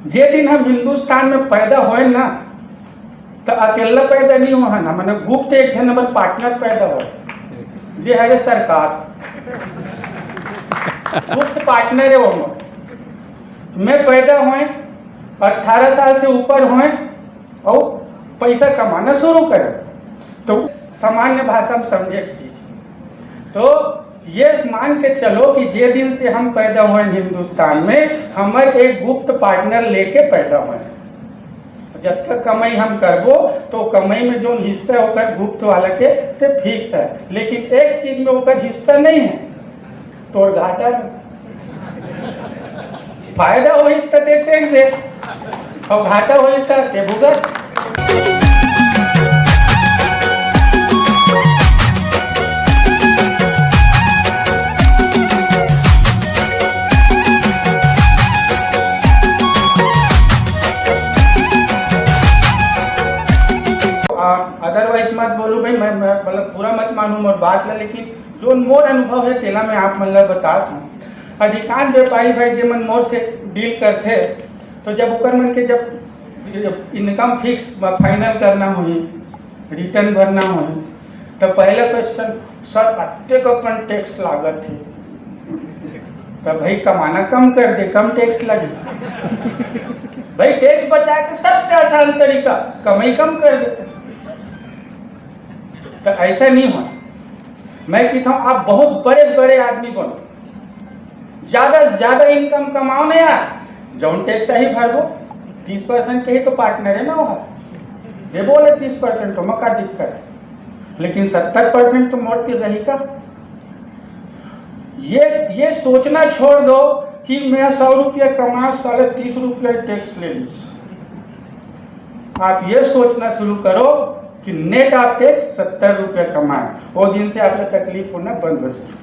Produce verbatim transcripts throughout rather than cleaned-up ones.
जे दिन हम हिंदुस्तान में पैदा होए ना, तो अकेला पैदा नहीं हो, है ना, मैंने गुप्त एक जन हमर पार्टनर पैदा हो, जे हरे सरकार। गुप्त पार्टनर है वो हमर। मैं पैदा होए, अठारह साल से ऊपर होए, और पैसा कमाना शुरू करे, तो सामान्य भाषा में समझे एक चीज। तो ये मान के चलो कि जे दिन से हम पैदा हुए हिंदुस्तान में, हमर एक गुप्त पार्टनर लेके पैदा हुए। जतका कमाई हम करबो, तो कमाई में जोन हिस्सा ओकर गुप्त वाला के, ते फिक्स है, लेकिन एक चीज में ओकर हिस्सा नहीं है, तोर घाटा में। फायदा होइस त ते टैक्स दे, और घाटा होइस त ते भुगत। अदरवाइज मत बोलू भाई, मैं, मैं मतलब बुरा मत मानू मोर बात ला, लेकिन जो मोर अनुभव है तेला मैं आप मन ला बतात हूँ। अधिकांश व्यापारी भाई जे मन मोर से डील करथे, तो जब ओकर मन के जब इनकम फिक्स फाइनल करना होही, रिटर्न भरना होही, तो पहला क्वेश्चन, "सर, अत्ते कन टैक्स लागत है।" तो भाई, कमाना कम कर दे, कम टैक्स लगे। भाई, टैक्स बचाए के सबसे आसान तरीका, कमाई कम कर दे। तो ऐसा नहीं हो। मैं कहता हूँ, आप बहुत बड़े से बड़े आदमी बनो, ज्यादा से ज्यादा इनकम कमाओ ना यार, जौन टैक्स ही भरबो, तीस परसेंट के ही तो पार्टनर है ना वो, देबो ले तीस परसेंट, तो मका दिक्कत है, लेकिन सत्तर परसेंट तो मोर तीर रही का। ये ये सोचना छोड़ दो कि मैं सौ रुपया कमा, साले तीस रुपया टैक्स ले लीस। आप ये सोचना शुरू करो कि नेट आप टैक्स सत्तर रुपया कमाए, वो दिन से आपका तकलीफ होना बंद हो जाए।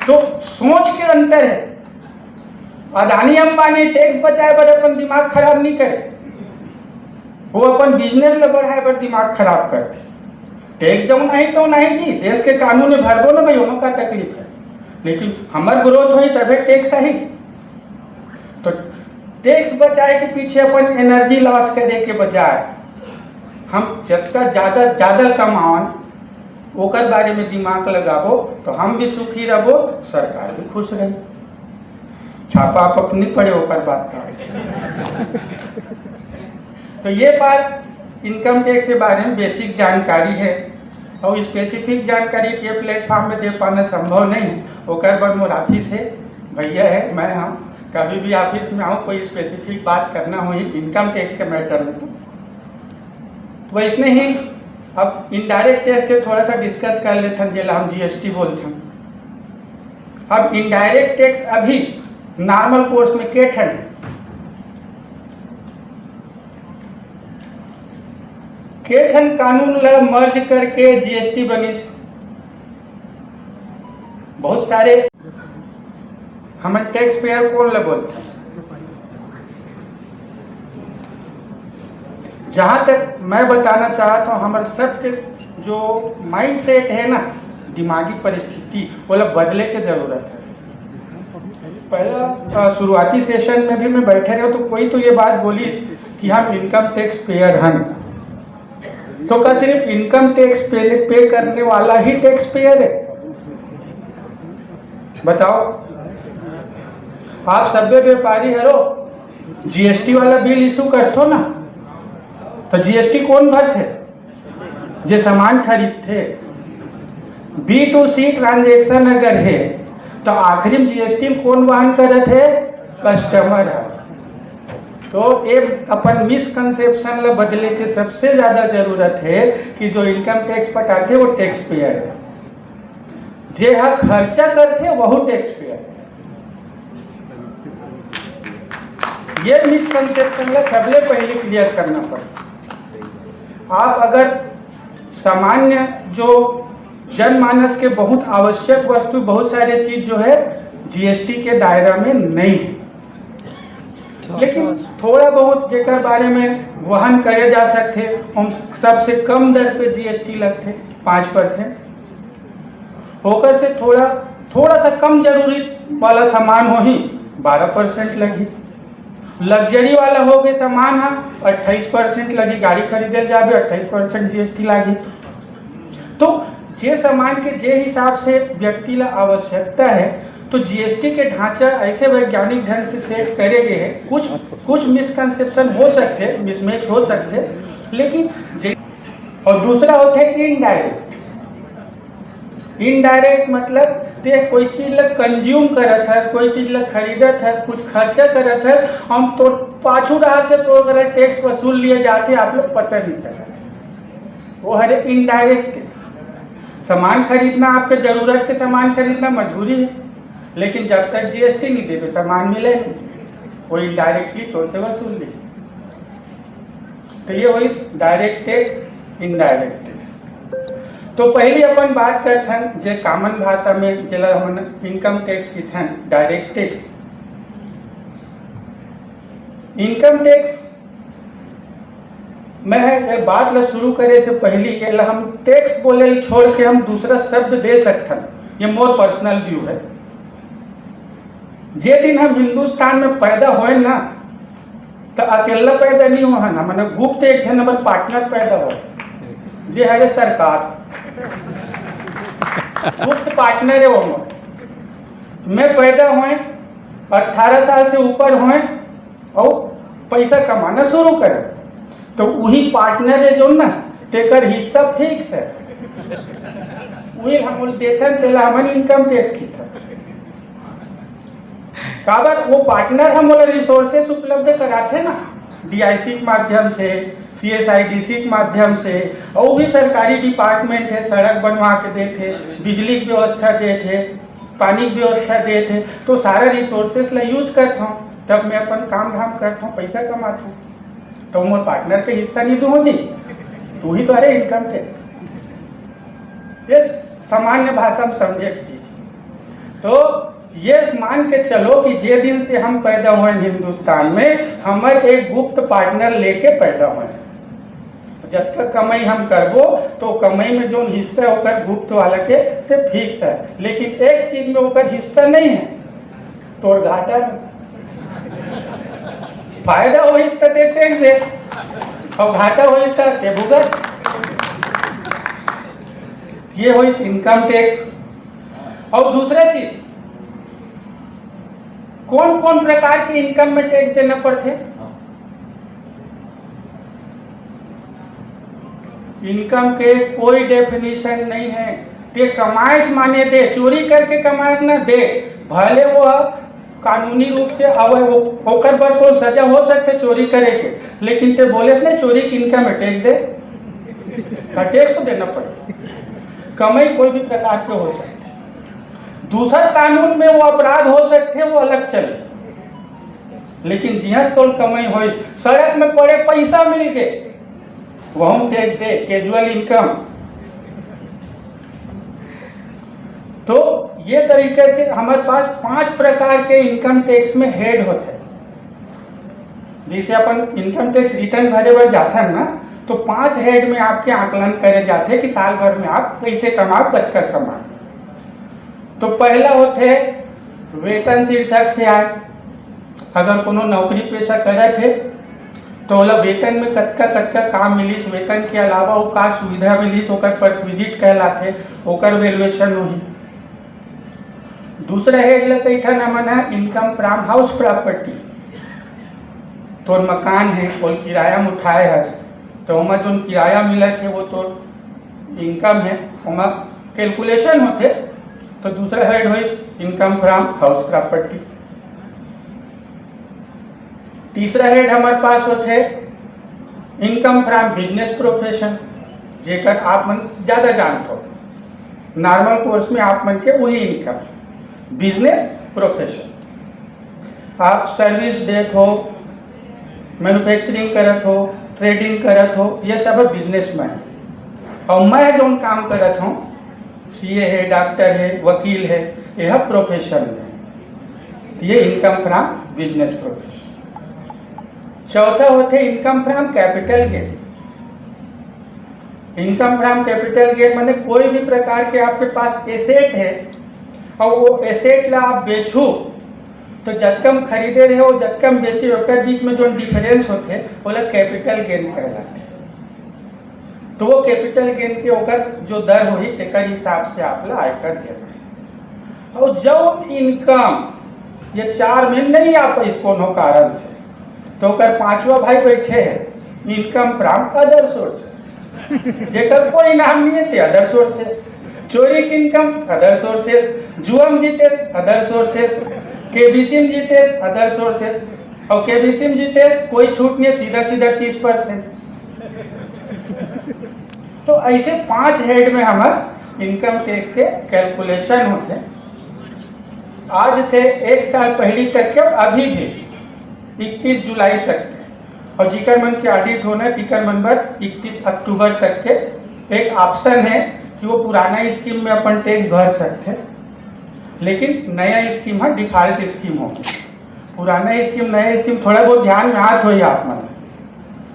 तो सोच के अंतर है। अदानी अंबानी टैक्स बचाए बर अपन दिमाग खराब नहीं करे, वो अपन बिजनेस ला बढ़ाए बर दिमाग खराब करथे। टैक्स जौन आही तो नहीं जी, देश के कानून में भरबो ना भाई, ओमा का तकलीफ है, लेकिन हमर ग्रोथ होही तभे टैक्स आही। तो टैक्स बचाए के पीछे अपन एनर्जी लॉस करे के बजाय हम जतका ज्यादा ज्यादा कमावन, ओकर बारे में दिमाग लगाबो, तो हम भी सुखी रहबो, सरकार भी खुश रही। छापा आप अपनी पड़े, ओकर बात का। तो ये बात इनकम टैक्स के बारे में बेसिक जानकारी है, और स्पेसिफिक जानकारी के प्लेटफॉर्म में दे पाना संभव नहीं, ओकर बर मोर ऑफिस है, भैया है, मैं हम कभी भी ऑफिस में आऊँ, कोई स्पेसिफिक बात करना हो इनकम टैक्स के मैटर में, तो वैसने ही अब इनडायरेक्ट टैक्स के थोड़ा सा डिस्कस कर लेथन, जेला हम जीएसटी बोलथन। अब इनडायरेक्ट टैक्स अभी नॉर्मल कोर्स में के ठन, के ठन कानून ला मर्ज करके जीएसटी बनिस। बहुत सारे हमन टैक्स पेयर कोन ला बोलथन? जहाँ तक मैं बताना चाहत हूँ, हमर सबके जो माइंडसेट है ना, दिमागी परिस्थिति, ओला बदले के जरूरत है। पहला, अ, शुरुआती सेशन में भी मैं बैठे रहे तो कोई तो ये बात बोली कि हम इनकम टैक्स पेयर हन। तो का सिर्फ इनकम टैक्स पे, पे करने वाला ही टैक्स पेयर है? बताओ, आप सब्बे व्यापारी हरो, जीएसटी वाला बिल इशू करथो ना, तो जीएसटी कोन भरथे? जे सामान खरीदथे। बी टू सी ट्रांजैक्शन अगर है, तो आखिरी में जीएसटी कोन वहन करत है? कस्टमर है। तो ये अपन मिसकंसेप्शन ला बदले के सबसे ज्यादा जरूरत है कि जो इनकम टैक्स पटाथे वो टैक्स पेयर है, जे हा खर्चा करथे वहू टैक्स पेयर है। ये मिसकंसेप्शन ला सबले पहले क्लियर करना पड़े। आप अगर सामान्य जो जनमानस के बहुत आवश्यक वस्तु, बहुत सारे चीज जो है जीएसटी के दायरा में नहीं है, लेकिन थोड़ा बहुत जेकर बारे में वहन करे जा सकथे, हम सबसे कम दर पे जीएसटी लगथे पाँच परसेंट, ओकर से थोड़ा थोड़ा सा कम जरूरी वाला सामान होही, बारह परसेंट लगही। लग्जरी वाला हो गए सामान ह, अट्ठाईस परसेंट लगही। गाड़ी खरीदे ल जाबे, अट्ठाईस परसेंट जीएसटी लागही। तो जे सामान के जे हिसाब से व्यक्ति ला आवश्यकता है, तो जीएसटी के ढांचा ऐसे वैज्ञानिक ढंग से सेट करे गए हैं। कुछ कुछ मिसकंसेप्शन हो सकते, मिसमैच हो सकते, लेकिन जे, और दूसरा होते हैं इनडायरेक्ट। इनडायरेक्ट मतलब ते कोई चीज ला कंज्यूम करत है, कोई चीज ला खरीदत है, कुछ खर्चा करत है, हम तो पाछू डहार से तो अगर टैक्स वसूल लिए जाते, आप लोग पता नहीं चला। वो हरे इनडायरेक्ट टैक्स। सामान खरीदना, आपके जरूरत के सामान खरीदना मजबूरी है, लेकिन जब तक जीएसटी नहीं देवे, सामान मिले नहीं, वो इनडायरेक्टली तौर से वसूल ली। तो ये होइस डायरेक्ट टैक्स, इनडायरेक्ट टैक्स। तो पहली अपन बात करथन जे कॉमन भाषा में जेला हमन इनकम टैक्स किथन, डायरेक्ट टैक्स। इनकम टैक्स, मैं ये बात ला शुरू करे से पहली ये ला हम टैक्स बोले ल छोड़ के हम दूसरा शब्द दे सकथन। ये मोर पर्सनल व्यू है। जे दिन हम हिंदुस्तान में पैदा होए ना, तो अकेला पैदा नहीं हुआ ना, मैंने गुप्त एक जन हमर पार्टनर पैदा हो, जे हरे सरकार। गुप्त पार्टनर है वो मोर। मैं पैदा होए, अठारह साल से ऊपर होए और पैसा कमाना शुरू करे, तो वही पार्टनर है जो ना, तेकर हिस्सा फिक्स है। वही हम बोल देथन, तेला हमन इनकम टैक्स किथन। काबर वो पार्टनर ह मोला रिसोर्सेस उपलब्ध कराथे ना, डीआईसी के माध्यम से, सीएसआईडीसी के माध्यम से, और भी सरकारी डिपार्टमेंट है, सड़क बनवा के देथे, बिजली की व्यवस्था देथे, पानी की व्यवस्था देथे, तो सारा रिसोर्सेस ला यूज करथौं, तब मैं अपन काम धाम करथौं, पैसा कमाथौं। तो मोर पार्टनर के हिस्सा नहीं दूँ जी, तू ही तो हरे इनकम टैक्स। ये सामान्य भाषा में समझे एक चीज। तो ये मान के चलो कि जे दिन से हम पैदा होए हिंदुस्तान में, हमर एक गुप्त पार्टनर लेके पैदा होए। जतका कमाई हम करबो, तो कमाई में जोन हिस्सा है ओकर गुप्त वाला के ते फिक्स है। लेकिन एक चीज में ओकर हिस्सा नहीं है, तोर घाटा में। फायदा होइस त ते टैक्स दे, और घाटा होइस त ते भुगत। ये होइस इनकम टैक्स। और दूसरा चीज, कौन कौन प्रकार के इनकम में टैक्स देना पड़थे? इनकम के कोई डेफिनेशन नहीं है। ते कमाएस माने दे, चोरी करके कमाएस ना दे, भले वो कानूनी रूप से अवै, वो, ओकर बर तो सजा हो सकथे चोरी करे के, लेकिन ते बोलेस ना चोरी के इनकम में टैक्स दे, हाँ, टैक्स तो देना पड़े। कमाई कोई भी प्रकार के हो सकथे, दूसर कानून में वो अपराध हो सकथे, वो अलग चले, लेकिन जिहां से तोर कमाई होइस, सड़क में पड़े पैसा मिल के, वहू टैक्स दे, कैजुअल इनकम। तो ये तरीके से हमारे पास पांच प्रकार के इनकम टैक्स में हेड होथे। जैसे अपन इनकम टैक्स रिटर्न भरे बर जाथन ना, तो पांच हेड में आपके आकलन करे जाथे कि साल भर में आप कैसे कमाओ, कतका कमाओ। तो पहला होथे वेतन शीर्षक से आय। अगर कोनो नौकरी पेशा करत हे, तो ओला वेतन में कतका कतका काम मिलिस, वेतन के अलावा वो का सुविधा मिलिस, ओकर परक्विजिट कहलाथे, ओकर वैल्यूएशन होही। दूसरा हेड ल कहिथन हमन ह इनकम फ्रॉम हाउस प्रॉपर्टी। तोर मकान हे, ओल किराया म उठाए हस, तो ओमा जोन किराया मिलत हे, वो तोर इनकम हे, ओमा कैलकुलेशन होथे। तो दूसरा हेड होइस इनकम फ्रॉम हाउस प्रॉपर्टी। तीसरा हेड हमारे पास होथे इनकम फ्रॉम बिजनेस प्रोफेशन, जेकर आप मन ज्यादा जानथो, नॉर्मल कोर्स में आप मन के वही इनकम, बिजनेस प्रोफेशन। आप सर्विस देत हो, मैन्युफैक्चरिंग करत हो, ट्रेडिंग करत हो, ये सब बिजनेस में है। और मैं जोन काम करत हूँ, सीए है, डॉक्टर है, वकील है, यह प्रोफेशन में है। तो ये इनकम फ्रॉम बिजनेस प्रोफेशन। चौथा होथे इनकम फ्रॉम कैपिटल गेन। इनकम फ्रॉम कैपिटल गेन माने कोई भी प्रकार के आपके पास एसेट है, अउ वो एसेट ला आप बेचू, तो जतका म खरीदे रहे हो, जतका म बेचे, ओकर बीच में जो डिफरेंस होथे, ओला कैपिटल गेन कहलाथे। तो वो कैपिटल गेन के ओकर जो दर होही, तेकर हिसाब से आप ला आयकर देना है। अउ जउन इनकम ये चार में नहीं आ पाइस कोनो कारण से, तो ओकर पांचवा भाई बैठे है, इनकम फ्रॉम अदर सोर्सेस। जेकर कोई नाम नहीं है, ते अदर सोर्सेस। चोरी के इनकम, अदर सोर्सेस। जुआ म जीतेस, अदर सोर्सेस। केबीसी म जीतेस, अदर सोर्सेस। और केबीसी म जीतेस, कोई छूट नहीं, सीधा सीधा तीस परसेंट। तो ऐसे पांच हेड में हमर इनकम टैक्स के कैलकुलेशन होथे। आज से एक साल पहली तक के, अभी भी इकतीस जुलाई तक के, और जिकर मन के ऑडिट होना है, तिकर मन बर इकतीस अक्टूबर तक के एक ऑप्शन है कि वो पुराना स्कीम में अपन टैक्स भर सकते हैं, लेकिन नया स्कीम है, डिफॉल्ट स्कीम होगी। पुराना स्कीम, नया स्कीम थोड़ा बहुत ध्यान में आत होई आप मन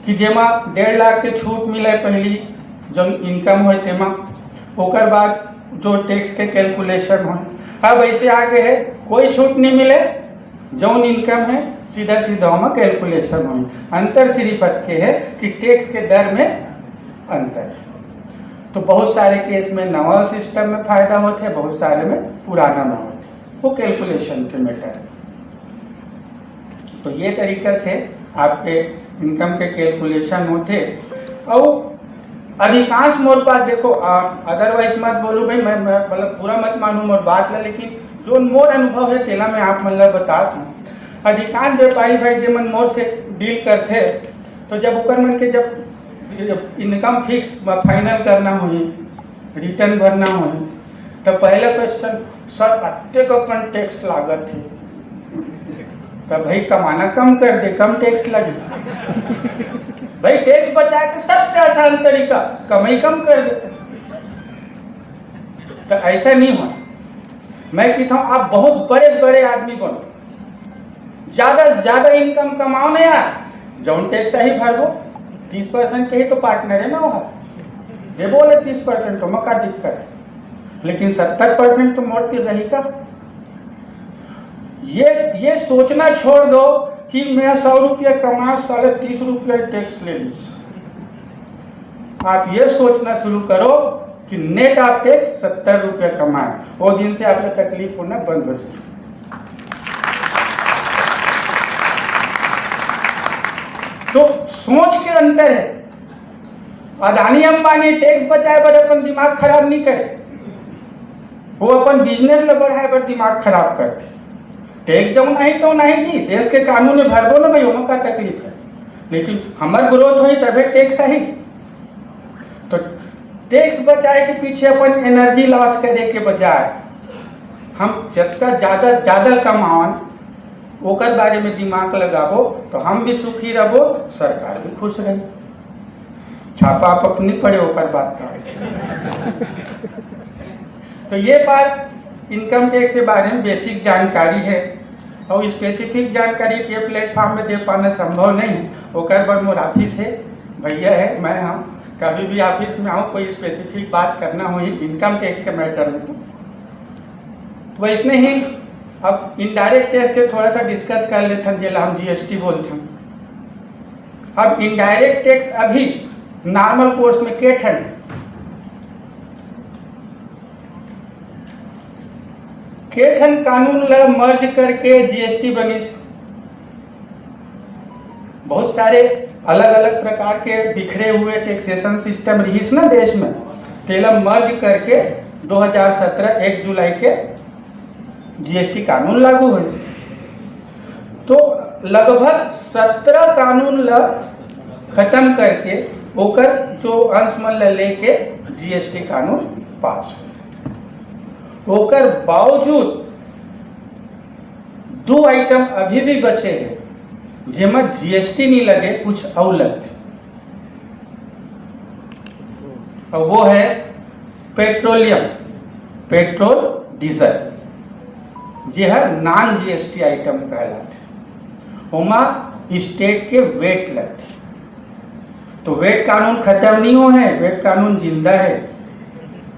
कि जेमा डेढ़ लाख के छूट मिले पहली, जब इनकम होए तेमा, ओकर बाद जो टैक्स के कैलकुलेशन होए। अब ऐसे आ गए है, कोई छूट नहीं मिले, जौन इनकम है सीधा सीधा ओमा कैलकुलेशन होए। अंतर सिर्फ अतके है कि टैक्स के दर में अंतर है। तो बहुत सारे केस में नवा सिस्टम में फायदा होथे, बहुत सारे में पुराना में होथे, वो कैलकुलेशन के मैटर है। तो ये तरीका से आपके इनकम के कैलकुलेशन होथे। और अधिकांश मोर बात देखो, अदरवाइज मत बोलू भाई, मैं, मैं मतलब बुरा मत मानू मोर बात ला, लेकिन जो मोर अनुभव है तेला मैं आप मन ला बतात हूँ। अधिकांश व्यापारी भाई जे मन मोर से डील करथे, तो जब ओकर मन के जब इनकम फिक्स फाइनल करना होही, रिटर्न भरना होही, तो पहला क्वेश्चन, "सर, अत्ते कन टैक्स लागत है।" तो भाई, कमाना कम कर दे, कम टैक्स लगे। भाई, टैक्स बचाए के सबसे आसान तरीका, कमाई कम कर दे। तो ऐसा नहीं हो। मैं कहता हूँ, आप बहुत बड़े बड़े आदमी बनो, ज्यादा से ज्यादा इनकम कमाओ ना यार। जौन टैक्स ही भरबो, तीस परसेंट के ही तो पार्टनर है ना वो, देबो ले तीस परसेंट, तो मका दिक्कत है, लेकिन सत्तर परसेंट तो मोर तीर रही का। ये ये सोचना छोड़ दो कि मैं सौ रुपया कमा, साले तीस रुपया टैक्स ले लीस। आप ये सोचना शुरू करो कि नेट आप टैक्स सत्तर रुपया कमाए, वो दिन से आपको तकलीफ होना बंद हो जाए। तो सोच के अंतर है। अदानी अंबानी टैक्स बचाए बर अपन दिमाग खराब नहीं करे, वो अपन बिजनेस ल बढ़ाए बर दिमाग खराब करथे। टैक्स जौन आही तो नहीं जी, देश के कानून में भरबो ना भाई, ओमा का तकलीफ है, लेकिन हमर ग्रोथ होही तभे टैक्स आही। तो टैक्स बचाए के पीछे अपन एनर्जी लॉस करे के बजाय हम जतका ज्यादा ज्यादा कमावन, ओकर बारे में दिमाग लगाबो, तो हम भी सुखी रहबो, सरकार भी खुश रही। छापा आप अपनी पड़े, ओकर बात का। तो ये बात इनकम टैक्स के बारे में बेसिक जानकारी है, और स्पेसिफिक जानकारी के प्लेटफॉर्म में दे पाना संभव नहीं। ओकर बर मोर ऑफिस है, भैया है, मैं हम कभी भी ऑफिस में आऊँ, कोई स्पेसिफिक बात करना हो इनकम टैक्स के मैटर में, तो वैसने ही अब इनडायरेक्ट टैक्स के थोड़ा सा डिस्कस कर लेथन, जेला हम जीएसटी बोलथन। अब इनडायरेक्ट टैक्स अभी नॉर्मल कोर्स में के ठन है? के ठन कानून ला मर्ज करके जीएसटी बनिस? बहुत सारे अलग-अलग प्रकार के बिखरे हुए टैक्सेशन सिस्टम रहिस ना देश में, तेला मर्ज करके दो हज़ार सत्रह एक जुलाई के जीएसटी कानून लागू होइस। तो लगभग सत्रह कानून ला खत्म करके ओकर जो अंश मन ला लेके जीएसटी कानून पास हो। ओकर बावजूद दो आइटम अभी भी बचे हैं, जेमा जीएसटी नहीं लगे, कुछ और लगते। और वो है पेट्रोलियम, पेट्रोल, डीजल, जे हर नॉन जीएसटी आइटम कहलाथे। ओमा स्टेट के वेट लगथे। तो वेट कानून खत्म नहीं हो है, वेट कानून जिंदा है।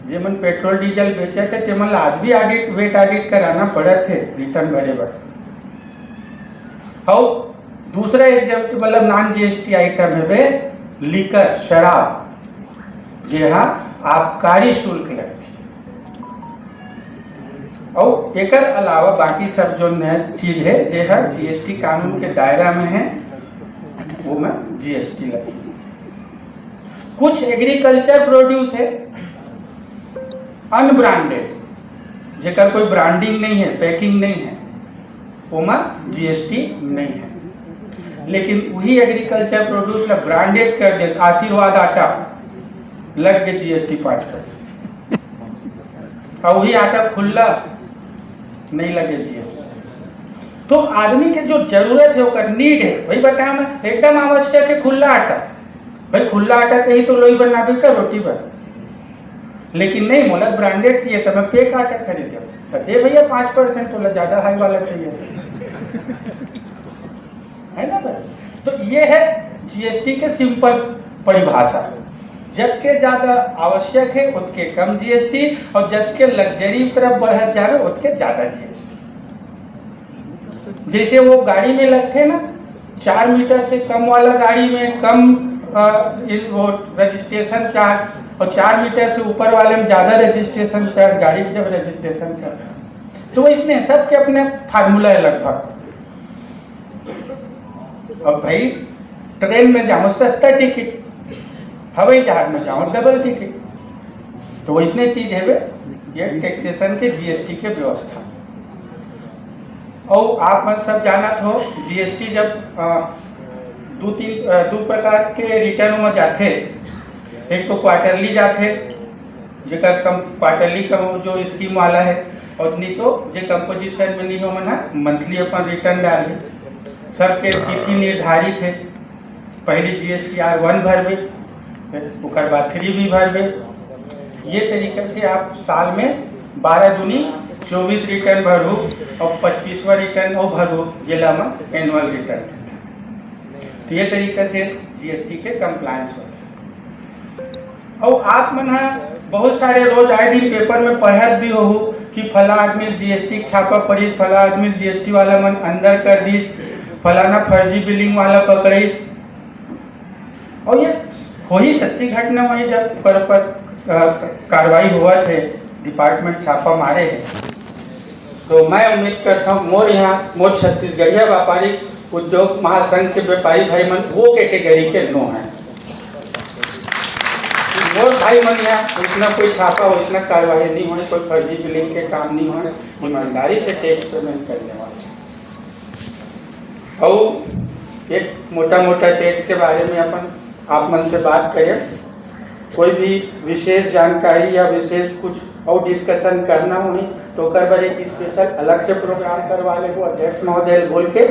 जेमन पेट्रोल डीजल बेचथे, तेमन ला आज भी ऑडिट, वेट ऑडिट कराना पड़त हे रिटर्न भरे बर। अउ दूसरा एग्जाम्प्ट, मतलब नॉन जीएसटी आइटम हवे लिकर, शराब, जे हा आबकारी शुल्क लगथे। अउ एकर अलावा बाकी सब जो नया चीज हे, जे हा जीएसटी कानून के दायरा में हे, वो में जीएसटी लगही। कुछ एग्रीकल्चर प्रोड्यूस हे अनब्रांडेड, जेकर कोई ब्रांडिंग नहीं है, पैकिंग नहीं है, ओमा जीएसटी नहीं है। लेकिन वही एग्रीकल्चर प्रोड्यूस ला ब्रांडेड कर दे, आशीर्वाद आटा, लग गए जीएसटी पाँच परसेंट, और वही आटा खुल्ला, नहीं लगे जीएसटी। तो आदमी के जो जरूरत है, ओकर नीड है, वही बताया मैं, एकदम आवश्यक है खुल्ला आटा। भाई, खुल्ला आटा कहीं तो लोई बनाबे का, रोटी बन, लेकिन नहीं, मोला ब्रांडेड चाहिए, तो मैं पैक आटा खरीद, तो दे भैया, पाँच परसेंट, तोला ज्यादा हाई वाला चाहिए, है ना भाई? तो ये है जीएसटी के सिंपल परिभाषा। जतके ज्यादा आवश्यक है, उतके कम जीएसटी, और जतके लग्जरी तरफ बढ़त जावे, उतके ज्यादा जीएसटी। जैसे वो गाड़ी में लगथे ना, चार मीटर से कम वाला गाड़ी में कम, अ, इन-, वो रजिस्ट्रेशन चार्ज, और चार मीटर से ऊपर वाले में ज्यादा रजिस्ट्रेशन चार्ज, गाड़ी जब रजिस्ट्रेशन करता है। तो इसमें सबके अपने फार्मूला है लगभग। अब भाई, ट्रेन में जाओ, सस्ता टिकट, हवाई जहाज में जाओ, डबल टिकट। तो वैसने चीज है बे, ये टैक्सेशन के, जीएसटी के व्यवस्था। और आप मन सब जानत हो, जीएसटी जब, अ, दो तीन, अ, दो प्रकार के रिटर्न में जाथे, एक तो क्वार्टरली जाथे, जेकर कम, क्वार्टरली कम जो स्कीम वाला है, और नहीं तो जे कंपोजिशन में नहीं हो मन है, मंथली अपन रिटर्न डालही। सबके तिथि निर्धारित है, पहली जीएसटीआर वन भरबे, फिर ओकर बाद थ्री भी भरबे। ये तरीका से आप साल में बारह दूनी चौबीस रिटर्न भरहू और पच्चीसवाँ रिटर्न और भरहू, जेला मन एनुअल रिटर्न कहथे। तो ये तरीका से जीएसटी के कंप्लायंस होथे। और आप मन ह बहुत सारे रोज आए दिन पेपर में पढ़त भी होहू कि फला आदमी जीएसटी के छापा पड़िस, फला आदमी जीएसटी वाला मन अंदर कर दिस, फलाना फर्जी बिलिंग वाला पकड़िस। और ये होही, सच्ची घटना होही, जब पर, पर, अ, कार्रवाई होवत हे, डिपार्टमेंट छापा मारे हे। तो मैं उम्मीद करता हूँ मोर यहाँ, मोर छत्तीसगढ़िया व्यापारी उद्योग महासंघ के व्यापारी भाई मन वो कैटेगरी के नो है। मोर भाई मन यहाँ उतना कोई छापा, उतना कार्रवाई नहीं होए, कोई फर्जी बिलिंग के काम नहीं होए, ईमानदारी से टैक्स पेमेंट करने वाले। और एक मोटा मोटा टैक्स के बारे में अपन आप मन से बात करें। कोई भी विशेष जानकारी या विशेष कुछ और डिस्कशन करना होही तो ओकर बर एक स्पेशल अलग से प्रोग्राम करवा लेबो अध्यक्ष महोदय ल बोल के।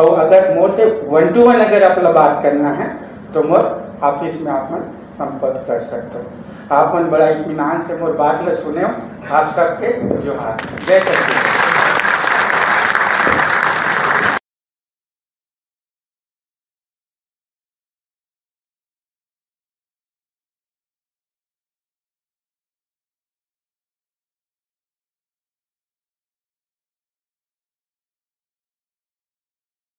और अगर मोर से वन टू वन अगर आप ला बात करना है तो मोर ऑफिस में आप मन संपर्क कर सकते हो। आप मन बड़ा इत्मीनान से मोर बात ला सुने हो। आप सबके जोहार, जय छत्तीसगढ़।